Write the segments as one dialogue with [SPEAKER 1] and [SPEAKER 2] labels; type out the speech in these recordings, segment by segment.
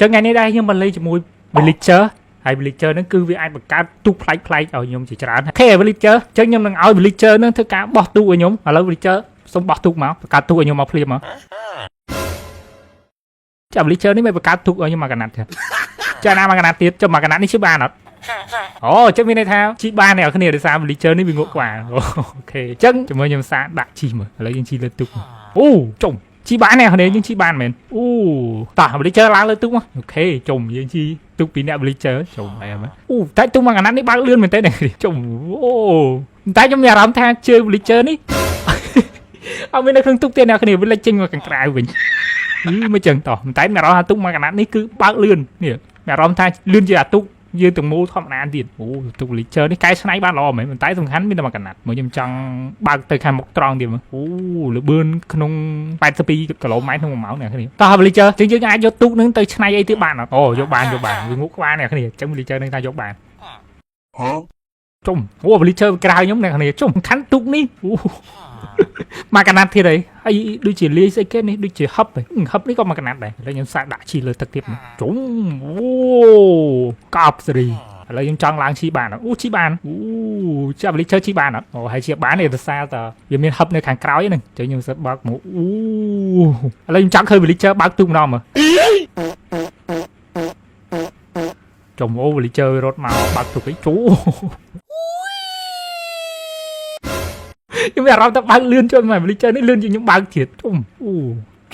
[SPEAKER 1] ចឹងថ្ងៃនេះដែរខ្ញុំមកលេងជាមួយ Villager ហើយ Villager ហ្នឹងគឺវាអាចបង្កើតទូកប្លែកៗឲ្យខ្ញុំជាច្រើន។ OK Villager ចឹងខ្ញុំនឹងឲ្យ Villager ហ្នឹងធ្វើការបោះទូកឲ្យខ្ញុំឥឡូវ Villager សូមបោះទូកមកបង្កើតទូកឲ្យខ្ញុំមកភ្លាមមកចា Villager នេះមិនបង្កើតទូកឲ្យខ្ញុំមកកណាត់ទេចាណាមកកណាត់ទៀតចុះមកកណាត់នេះជិះបានអត់អូចឹងមានន័យថាជិះបានអ្នកគ្នាដោយសារ Villager នេះវាងក់ក្បាល។ OK ចឹងជាមួយខ្ញុំសាកដាក់ជិះមើលឥឡូវយើងជិះលើទូកអូចុំជិះបានអ្នកគ្នាយើងជិះបានមែនអូតោះ Villager ឡើងលើទូកមក។ OK ចុំយើងជិះទូកពីអ្នក Villager ចុំអែមអូតែទូកមកកណាត់នេះបើកលឿនមែនទេអ្នកគ្នាចុំអូតែខ្ញុំមានអារម្មណ៍ថាជើង Villager នេះអត់មាននៅក្នុងទូកទេអ្នកគ្នាវាលេចចេញមកខាងក្រៅវិញអឺមិនចឹងតោះតែមានអារម្មណ៍ថាទូកមកកណាត់នេះគឺបើកលឿននេះមានអារម្មណ៍ថាលឿនជាអាទូកយើងទាំងមូលធម្មតាទៀតអូទូក Villager នេះកែច្នៃបានល្អមែនប៉ុន្តែសំខាន់មានតែមួយកណាត់មកខ្ញុំចង់បើកទៅខាងមុខត្រង់ទៀតមើលអូលបឿនក្នុង82គីឡូម៉ែត្រក្នុង1ម៉ោងអ្នកគ្នាតោះ Villager ចឹងយើងអាចយកទូកនឹងទៅច្នៃអីទៀតបានអត់អូយកបានយកបានវាងក់ក្បាលអ្នកគ្នាចឹង Villager នឹងថាយកបាន
[SPEAKER 2] Huh?
[SPEAKER 1] ជុំអូ Villager ក្រៅខ្ញុំអ្នកគ្នាជុំសំខាន់ទូកនេះអូមកកណាត់ទៀតអីហើយដូចជាលាយស្អីគេនេះដូចជាហឹបហឹបនេះក៏មកកណាត់ដែរឥឡូវខ្ញុំសាកដាក់ជីលើទឹកទៀតជុំអូកប់សេរីឥឡូវខ្ញុំចង់ឡើងជីបានអូជីបានអូចាប់ Villager ជីបានអត់អូហើយជីបាននេះដោយសារតែវាមានហឹបនៅខាងក្រោយហ្នឹងចឹងខ្ញុំសឹកបើកមកអូឥឡូវខ្ញុំចង់ឃើញ Villager បើកទូកម្ដងមើលចុំអូ Villager រត់មកបើកទូកអីជូខ្ញុំមានអារម្មណ៍ថាបើកលឿនជួយមក Villager នេះលឿនជាងខ្ញុំបើកទៀតជុំអូ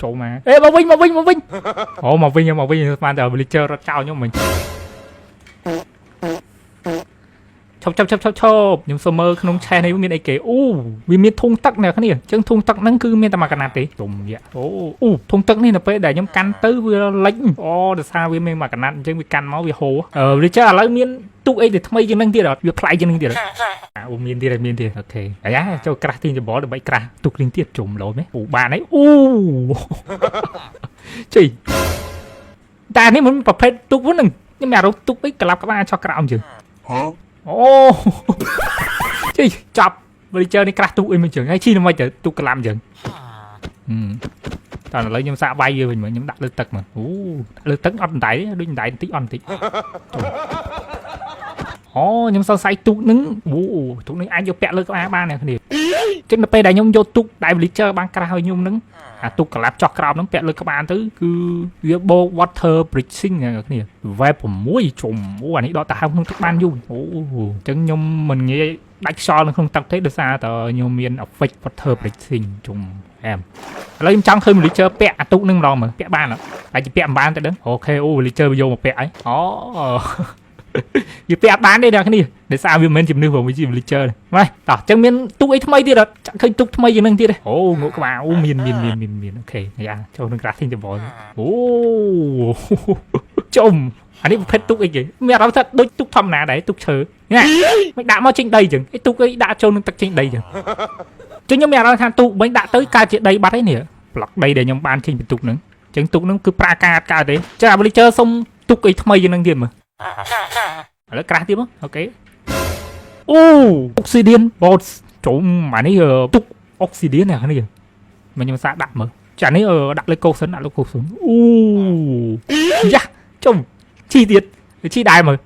[SPEAKER 1] ចូលមកអេមកវិញមកវិញមកវិញអូមកវិញមកវិញស្មានតែ Villager រត់ចោលខ្ញុំមិញឈប់ឈប់ឈប់ឈប់ឈប់ខ្ញុំសុំមើលក្នុងឆេះនេះមានអីគេអូវាមានធុងទឹកអ្នកគ្នាអញ្ចឹងធុងទឹកហ្នឹងគឺមានតែមួយកណាត់ទេទុំយ៉ាអូអូធុងទឹកនេះនៅពេលដែលខ្ញុំកាន់ទៅវាលិចអូដោយសារវាមានមួយកណាត់អញ្ចឹងវាកាន់មកវាហូរអឺ Villager ឥឡូវមានទូកអីដែលថ្មីជាងហ្នឹងទៀតអត់វាប្លែកជាងហ្នឹងទៀតអត់អូមានទៀតហើយមានទៀត។ OK អាយ៉ាចូល crafting table ដើម្បី craft ទូកនេះទៀតជុំលោមអូបានហើយអូជិតែនេះមិនប្រភេទទូកហ្នឹងខ្ញុំមានអារម្មណ៍ទូកអីក្លាប់ក្បាលចោះក្រោមជើង
[SPEAKER 2] Huh?
[SPEAKER 1] អូជិចាប់ Villager នេះ craft ទូកអីមិនចឹងហើយជីនឹងមិនទៅទូកក្លាប់ចឹងតើឥឡូវខ្ញុំសាកវាយវាវិញមើលខ្ញុំដាក់លើទឹកមើលអូដាក់លើទឹកអត់អណ្ដែតដូចអណ្ដែតបន្តិចអត់បន្តិចអូខ្ញុំសង្ស័យទូកនឹងអូទូកនឹងអាចយកពាក់លើក្បាលបានអ្នកគ្នាចឹងដល់ពេលដែលខ្ញុំយកទូកដែល Villager បាន craft ឲ្យខ្ញុំនឹងអាទូកក្លាប់ចោះក្រោមហ្នឹងពាក់លើក្បាលទៅគឺវាបូក water breathing អ្នកគ្នា web 6ជុំអូអានេះដកទៅហើមក្នុងទឹកបានយូរអូអញ្ចឹងខ្ញុំមិនងាយដាច់ខ្យល់នៅក្នុងទឹកទេដោយសារតែខ្ញុំមាន effect water breathing ជុំអែមឥឡូវខ្ញុំចង់ឃើញ Villager ពាក់អាទូកនឹងម្ដងមើលពាក់បានអត់តែជាពាក់មិនបានទេដឹង។ OK អូ Villager វាយកមកពាក់អីអូវាពាក់អត់បានទេអ្នកគ្នាដោយសារវាមិនមែនជំនឿរបស់វាជា Villager ម៉េះតោះអញ្ចឹងមានទូកអីថ្មីទៀតអត់ចាក់ឃើញទូកថ្មីជាងនឹងទៀតទេអូងក់ក្បាលអូមានមានមានមានមាន។ OK យ៉ាចូលក្នុង crafting table អូជុំអានេះប្រភេទទូកអីគេមានអារម្មណ៍ថាដូចទូកធម្មតាដែរទូកឈើណាមិនដាក់មកចេញដីចឹងអីទូកអីដាក់ចូលនឹងទឹកចេញដីចឹងចឹងខ្ញុំមានអារម្មណ៍ថាទូកវិញដាក់ទៅកើតជាដីបាត់ហើយនេះប្លុកដីដែលខ្ញុំបានចេញពីទូកហ្នឹងចឹងទូកហ្នឹងគឺប្រាការអត់កើតទេចឹងអា Villager សុំទូកអីថ្មីជាងហ្នឹងទៀតមើលឥឡូវ craft ទៀតមក។ OK អូ Obsidian boats ជុំអានេះទូក Obsidian នេះគ្នាមកខ្ញុំសាកដាក់មើលចានេះដាក់លើកោសិនដាក់លើកោសិនអូយ៉ាជុំជីទៀតជីដែរមើល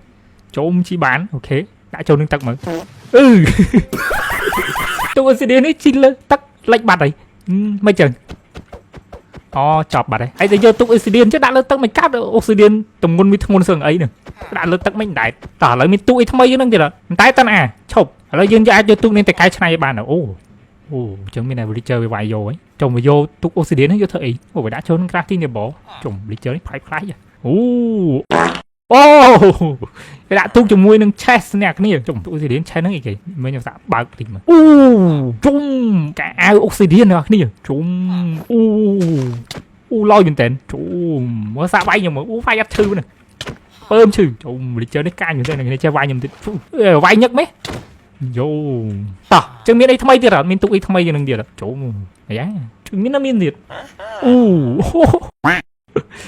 [SPEAKER 1] ជុំជីបាន។ OK ដាក់ចូលនឹងទឹកមើលអឺទូក Obsidian នេះជីលើទឹកលិចបាត់ហើយមិនចឹងអូចប់បាត់ហើយហើយទៅយកទូក Obsidian ចុះដាក់លើទឹកមិនកាត់ Obsidian ទម្ងន់វាធ្ងន់សឹងអីហ្នឹងដាក់លើទឹកមិនដែរតោះឥឡូវមានទូកអីថ្មីហ្នឹងទៀតអត់តែតើអាឈប់ឥឡូវយើងអាចយកទូកនេះទៅកែច្នៃបានអូអូអញ្ចឹងមានតែ Villager វាវាយយកហើយចុំមកយកទូក Obsidian ហ្នឹងយកធ្វើអីអូវាដាក់ចូលក្នុង crafting table ចុំ Villager នេះផ្លាយផ្លាយអូអូគេដាក់ទូកជាមួយនឹង chest អ្នកគ្នាចុំទូក Obsidian chest ហ្នឹងអីគេមើលខ្ញុំសាកបើកតិចមើលអូជុំកែអាវ Obsidian អ្នកគ្នាជុំអូអូឡយមែនតើជុំមើលសាកវាយខ្ញុំមើលអូវាយអត់ឈឺហ្នឹងពើមឈឺជុំ Villager នេះកាញមែនតើអ្នកគ្នាចេះវាយខ្ញុំទៀតវាយញឹកមេយោតោះចឹងមានអីថ្មីទៀតអត់មានទូកអីថ្មីជាងនឹងទៀតជុំអាយ៉ាមានមានទៀតអូ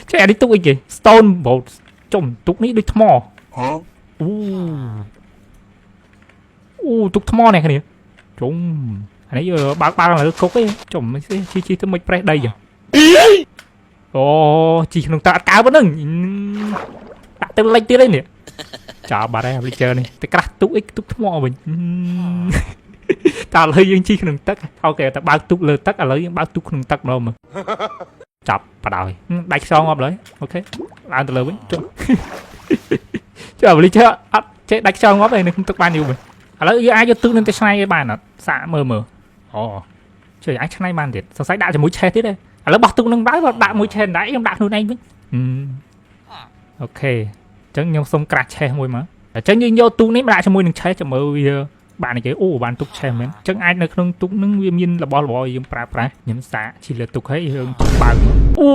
[SPEAKER 1] ចេះអានេះទូកអីគេ Stone boat ជុំទូកនេះដូចថ្ម
[SPEAKER 2] Huh?
[SPEAKER 1] អូអូទូកថ្មនេះគ្នាជុំអានេះបើកបើកលើគុកឯងជុំជីជីទៅមិនប្រេះដីចឹងអូជីក្នុងទឹកអត់កើប៉ុណ្ណឹង ដាក់ទៅលិចទៀតឯនេះចោលបាត់ហើយ villager នេះទៅ craft ទូកអីទូកថ្មវិញតើឥឡូវយើងជិះក្នុងទឹក okay តែបើកទូកលើទឹកឥឡូវយើងបើកទូកក្នុងទឹកម្ដងមើលចាប់បដ ாய் ដាច់ខ្យងងាប់ឡើយ okay ឡើងទៅលើវិញចុះចុះ villager អត់ចេះដាច់ខ្យងងាប់ទេនៅក្នុងទឹកបានយូរមើលឥឡូវយើងអាចយកទូកនឹងទៅឆ្នៃឲ្យបានអត់សាកមើលមើលអូជួយអាចឆ្នៃបានទៀតសង្ស័យដាក់ជាមួយឆេះទៀតទេឥឡូវបោះទូកនឹងបើដាក់មួយឆេះដែរខ្ញុំដាក់ខ្លួនឯងវិញ okay អញ្ចឹងខ្ញុំសុំ craft ឆេះមួយមកអញ្ចឹងយើងយកទូកនេះមកដាក់ជាមួយនឹងឆេះចាំមើលវាបានគេអូបានទូកឆេះមែនអញ្ចឹងអាចនៅក្នុងទូកនឹងវាមានរបស់របរយើងប្រើប្រាស់ខ្ញុំសាកជិះលើទូកហើយយើងបើកអូ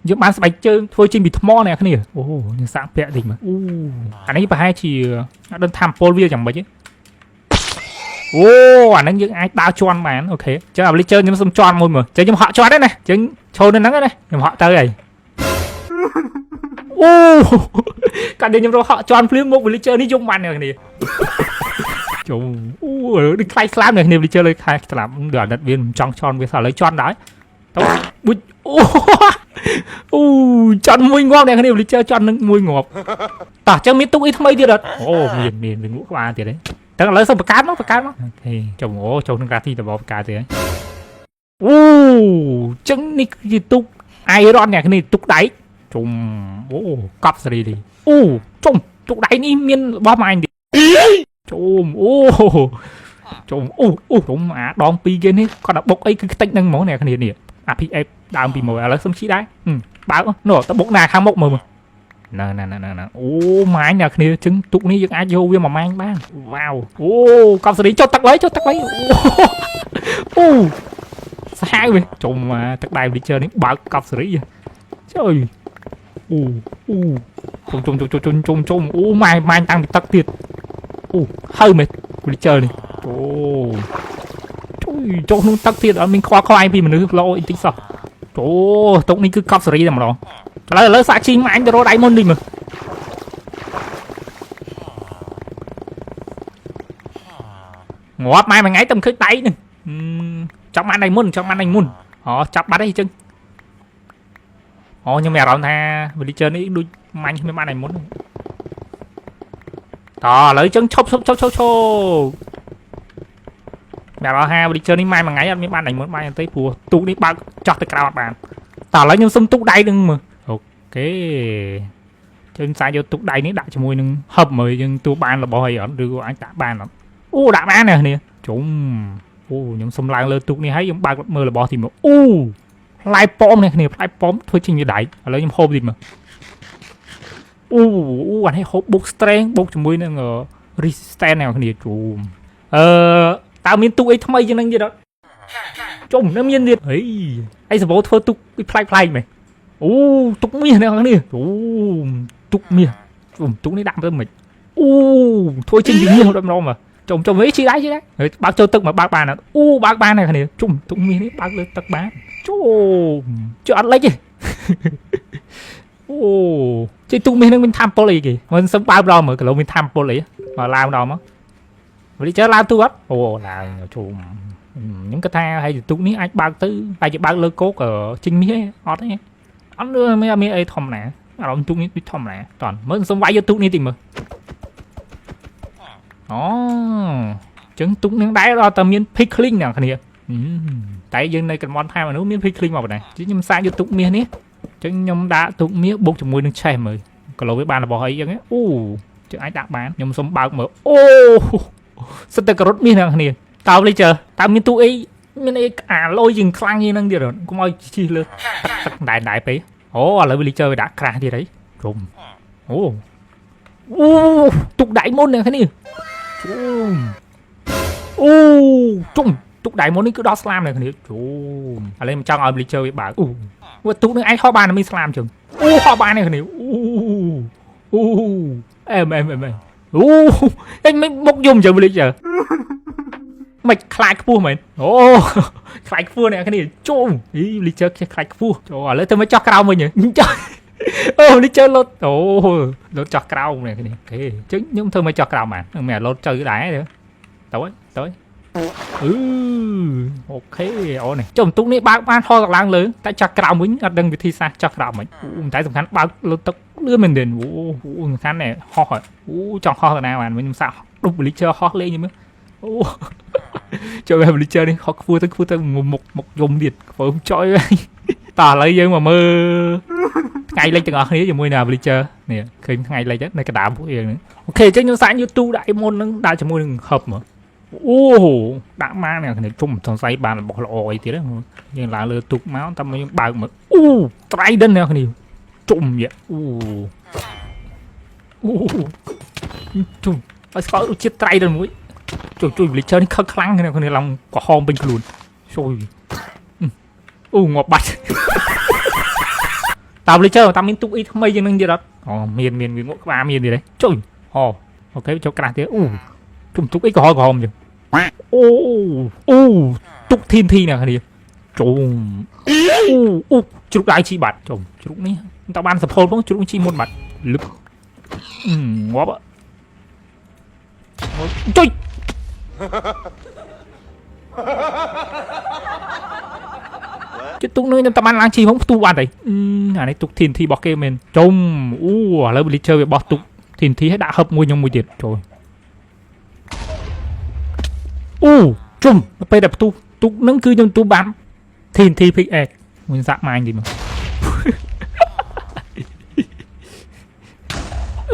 [SPEAKER 1] យើងបានស្បែកជើងធ្វើចេញពីថ្មអ្នកគ្នាអូខ្ញុំសាកពាក់តិចមើលអូអានេះប្រហែលជាអត់ដឹងថាមពលវាយ៉ាងម៉េចទេអូអាហ្នឹងយើងអាចដើរជន់បាន okay អញ្ចឹងអា villager ខ្ញុំសុំជន់មួយមើលអញ្ចឹងខ្ញុំហក់ជន់ដែរណាអញ្ចឹងឈរនៅហ្នឹងណាខ្ញុំហក់ទៅហើយអូកាលខ្ញុំរកហក់ជន់ភ្លាមមុខ villager នេះយំបានអ្នកគ្នាជុំអូដូចខ្លាចស្លាប់អ្នកគ្នា villager លើខ្លាចស្លាប់ដូចអាណិតវាមិនចង់ជន់វាសោះឥឡូវជន់ដែរទៅបុចអូអូជន់មួយងាប់អ្នកគ្នា villager ជន់នឹងមួយងាប់តោះអញ្ចឹងមានទូកអីថ្មីទៀតអត់អូមានមានវាងក់ក្បាលទៀតទេតែឥឡូវសុំបង្កើតមកបង្កើតមក okay ចុំអូចូលក្នុង crafting តបបង្កើតទៀតហើយអូអញ្ចឹងនេះគឺជាទូក iron អ្នកគ្នាទូកដែកជុំអូកប់សេរីនេះអូជុំទូកដែកនេះមានរបស់មកអញទៀតជុំអូជុំអូអូជុំអាដងពីរគេនេះគាត់ដល់បុកអីគឺខ្ទេចនឹងហ្មងអ្នកគ្នានេះអា PF ដើមពីមួយឥឡូវសុំជីដែរបើកនោះទៅបុកណាខាងមុខមើលមើលណែណែណែណែអូម៉ាញអ្នកគ្នាចឹងទូកនេះយើងអាចយកវាមកម៉ាញបានវ៉ាវអូកប់សេរីចុះទឹកឡើយចុះទឹកឡើយអូសាហាវវិញជុំទឹកដៃ villager នេះបើកកប់សេរីចុយអូអូជុំជុំជុំជុំជុំជុំអូម៉ាញម៉ាញតាំងពីទឹកទៀតអូហើយមែន villager នេះអូជួយចូលក្នុងទឹកទៀតអត់មានខ្វល់ខ្វាយពីមនុស្សលោអីតិចសោះអូតុកនេះគឺកប់សេរីតែម្ដងឥឡូវសាក់ជីម៉ាញទៅរកដៃមុននេះមើលងាប់ម៉ែមួយថ្ងៃតែមិនឃើញដៃនឹងចង់បានដៃមុនចង់បានដៃមុនអូចាប់បាត់អីចឹងអូខ្ញុំមានអារម្មណ៍ថា villager នេះដូចម៉ាញ់គ្មានបានដៃមុនតឥឡូវចឹងឈប់ឈប់ឈប់ឈប់ឈប់មានអារម្មណ៍ថា villager នេះម៉ែមួយថ្ងៃអត់មានបានដៃមុនបានទេព្រោះទូកនេះបើកចោះទៅក្រៅអត់បានតឥឡូវខ្ញុំសុំទូកដៃនឹងមើល okay ចឹងសាយកទូកដៃនេះដាក់ជាមួយនឹងហឹបមើលយើងទួបានរបស់អីអត់ឬក៏អាចដាក់បានអត់អូដាក់បានណាគ្នាជុំអូខ្ញុំសុំឡើងលើទូកនេះហើយខ្ញុំបើកមើលរបស់ទីមើលអូផ្លែប៉ោមនេះគ្នាផ្លែប៉ោមធ្វើចេញពីដែកឥឡូវខ្ញុំហូបទីមើលអូអូអានេះហូបបុក strength បុកជាមួយនឹង resistance អ្នកគ្នាជុំអឺតើមានទូកអីថ្មីជាងនឹងទៀតអត់ជុំនៅមានទៀតហីអីសបោធ្វើទូកប្លែកប្លែកមែនអូទុកមាសអ្នកគ្នាអូទុកមាសទុកនេះដាក់ទៅមិនអូធ្វើចេញពីមាសដូចម្ដងមកជុំជុំអីជីដៃជីដៃបើកចូលទឹកមកបើកបានអត់អូបើកបានអ្នកគ្នាជុំទុកមាសនេះបើកលើទឹកបានជុំជឿអត់លិចទេអូជិះទូកមាសនឹងមានធម្មពលអីគេមិនសឹមបើកម្ដងមើលគីឡូមានធម្មពលអីមកឡើងម្ដងមកវិចើឡើងទូកអត់អូឡើងជុំខ្ញុំគិតថាហើយទូកនេះអាចបើកទៅតែជាបើកលើគោកចេញមាសទេអត់ទេអត់មានមានអីធម្មតាអារម្មណ៍ទូកនេះដូចធម្មតាតន់មើលសុំវាយយកទូកនេះតិចមើលអូចឹងទូកនឹងដែរដល់តែមាន piglin អ្នកគ្នាតែយើងនៅកន្មន់ថែមមនុស្សមាន piglin មកប៉ុណ្ណាខ្ញុំសាកយកទូកមាសនេះចឹងខ្ញុំដាក់ទូកមាសបុកជាមួយនឹងឆេះមើលគីឡូវាបានរបស់អីចឹងអូចឹងអាចដាក់បានខ្ញុំសុំបើកមើលអូសិតតែការ៉ុតមាសអ្នកគ្នាតើលីជើតើមានទូកអីមានអីអាលយជាងខ្លាំងជាងហ្នឹងទៀតកុំឲ្យជិះលើទឹកទឹកដែរដែរពេកអូឥឡូវ villager វាដាក់ craft ទៀតអីជុំអូអូទុកដៃមុនអ្នកគ្នាជុំអូជុំទុកដៃមុននេះគឺដល់ស្លាមអ្នកគ្នាជុំឥឡូវខ្ញុំចង់ឲ្យ villager វាបើកអូវាទុកនឹងឯងហោះបានមានស្លាមជឹងអូហោះបានអ្នកគ្នាអូអូអែមអែមអែមអូអញមិនបុកយំចឹង villager មិនខ្លាចខ្ពស់មែនអូខ្លាចខ្ពស់អ្នកគ្នាជុំអី villager ចេះខ្លាចខ្ពស់ចូលឥឡូវទៅមកចោះក្រោមវិញចោះអូ villager លុតអូលុតចោះក្រោមអ្នកគ្នា okay អញ្ចឹងខ្ញុំធ្វើមកចោះក្រោមបានមិនមែនលុតទៅដែរទៅទៅទៅ អឺ okay អូនេះចុះបន្ទុកនេះបើកបានហោះឡើងលើតែចាក់ក្រោមវិញអត់ដឹងវិធីសាស្ត្រចាក់ក្រោមមិនអូតែសំខាន់បើកលើទឹកលឿនមែនទែនអូអូសំខាន់នេះហោះអូចង់ហោះទៅណាបានវិញខ្ញុំសាក់ដប់ villager ហោះលេងមើលអូចូល villager នេះហោះខ្ពស់ទៅខ្ពស់ទៅមុខមុខយំទៀតខ្ពើមចុយតោះឥឡូវយើងមកមើលថ្ងៃលិចទាំងអស់គ្នាជាមួយនឹង villager នេះឃើញថ្ងៃលិចនៅកណ្ដាលពួកយើងហ្នឹង okay អញ្ចឹងខ្ញុំសាក YouTube ដាក់មុនហ្នឹងដាក់ជាមួយនឹងហឹបមកអូដាក់មកនេះគ្នាជុំសង្ស័យបានរបស់ល្អអីទៀតយើងឡើងលើទូកមកតាមយើងបើកមកអូ Trident អ្នកគ្នាជុំយ៉ាអូអូជុំឲ្យស្គាល់រសជាតិ Trident មួយជួយជួយ villager នេះខឹកខ្លាំងគ្នាគ្នាឡើងក្រហមពេញខ្លួនជួយអូងាប់បាត់តាម villager តាមមានទូកអីថ្មីជាងនឹងទៀតអត់អូមានមានវាងក់ក្បាលមានទៀតទេជួយអូ okay ចូលក្រាស់ទៀតអូជុំទូកអីក្រហមក្រហមចឹងអូអូទូក TNT ណាគ្នាជុំអូអូជ្រូកដៃជីបាត់ជុំជ្រូកនេះតើបានសពលផងជ្រូកជីមុនបាត់លឹបងាប់ចុយជិះទូកនឹងខ្ញុំតបានឡើងជីផងផ្ទុះបាត់ហើយអានេះទូក TNT របស់គេមែនជុំអូឥឡូវ villager វាបោះទូក TNT ឲ្យដាក់ហឹបមួយខ្ញុំមួយទៀតចូលអូជុំពេលដែលផ្ទុះទូកនឹងគឺខ្ញុំទូបាន TNT pickaxe មួយសាក់ម៉ាញទីមក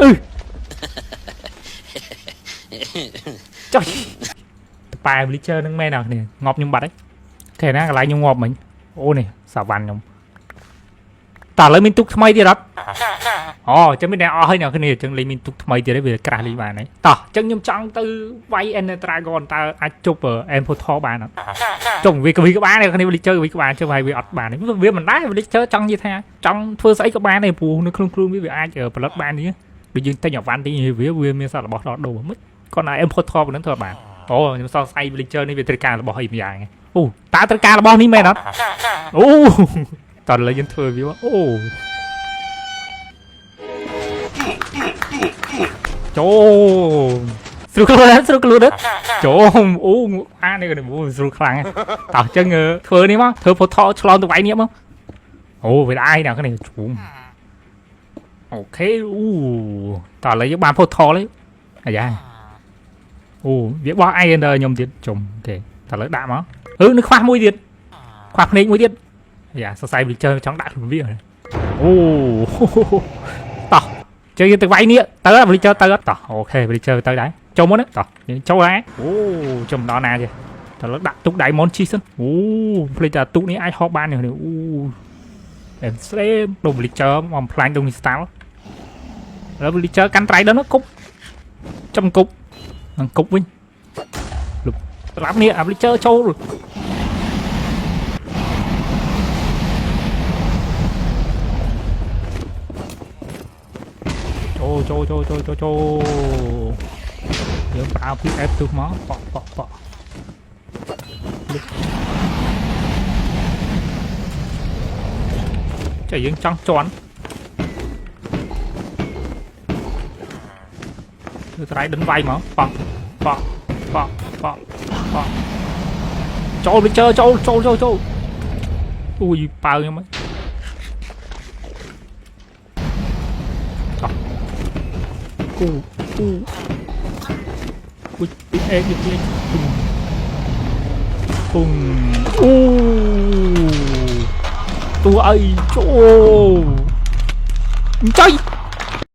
[SPEAKER 1] អឺចុះប៉ែ villager នឹងមែនអត់គ្នាងាប់ខ្ញុំបាត់ហើយគេណាកន្លែងខ្ញុំងាប់មិញអូនេះសាវ៉ាន់ខ្ញុំតើឥឡូវមានទូកថ្មីទៀតអត់អូអញ្ចឹងមានអ្នកអស់ហើយអ្នកគ្នាអញ្ចឹងលេងមានទូកថ្មីទៀតហើយវាក្រាស់លេងបានហើយតោះអញ្ចឹងខ្ញុំចង់ទៅវាយ Ender Dragon តើអាចជប់ End Portal បានអត់ចុងវាកវីក្បាលអ្នកគ្នា villager វីក្បាលចុះហើយវាអត់បានវាមិនដែរ villager ចង់និយាយថាចង់ធ្វើស្អីក៏បានដែរព្រោះនៅក្នុងខ្លួនវាវាអាចផលិតបាននេះដូចយើងទិញអវ៉ាន់ទិញវាវាមានសត្វរបស់ដល់ដូរមិនគាត់ឲ្យ End Portal ប៉ុណ្ណឹងធ្វើបានអូខ្ញុំសង្ស័យ villager នេះវាត្រូវការរបស់អីម្យ៉ាងអូតើត្រូវការរបស់នេះមែនអត់អូតើឥឡូវយើងធ្វើវាអូចូលស្រួលខ្លួនស្រួលខ្លួនចូលអូអានេះក៏ស្រួលខ្លាំងតោះអញ្ចឹងធ្វើនេះមកធ្វើ portal ឆ្លងទៅវាយនេះមកអូវាអាយណាគ្នាជុំ okay អូតោះឥឡូវយើងបាន portal ហើយអាយ៉ាអូវាបោះ Ender ខ្ញុំទៀតជុំ okay តោះឥឡូវដាក់មកអឺនៅខ្វះមួយទៀតខ្វះភ្នែកមួយទៀតយ៉ាសរសៃ villager ចង់ដាក់ខ្លួនវាអូតោះជើយើងទៅវាយនេះទៅ villager ទៅតោះ okay villager ទៅដែរចូលមុនតោះយើងចូលដែរអូចំដល់ណាទេតើលើដាក់ទូក diamond ជីសិនអូភ្លេចតែទូកនេះអាចហោះបាននេះអូអែមស្លេមដុំ villager មកផ្លាញ់ដុំ crystal ឥឡូវ villager កាន់ត្រៃដល់នោះគប់ចំគប់នឹងគប់វិញលុបត្រាប់នេះអា villager ចូលចូលចូលចូលចូលចូលចូលយើងប្រើ PF ទុះមកប៉ក់ប៉ក់ប៉ក់លុបចុះយើងចង់ជន់ធ្វើត្រៃដិនវាយមកប៉ក់ប៉ក់ប៉ក់ប៉ក់ប៉ក់ចូលវាជើចូលចូលចូលចូលអូយប៉ៅខ្ញុំហ្នឹងតោះគូគូគូពីអេកពីអេកពុងអូតួអីចូលចុយ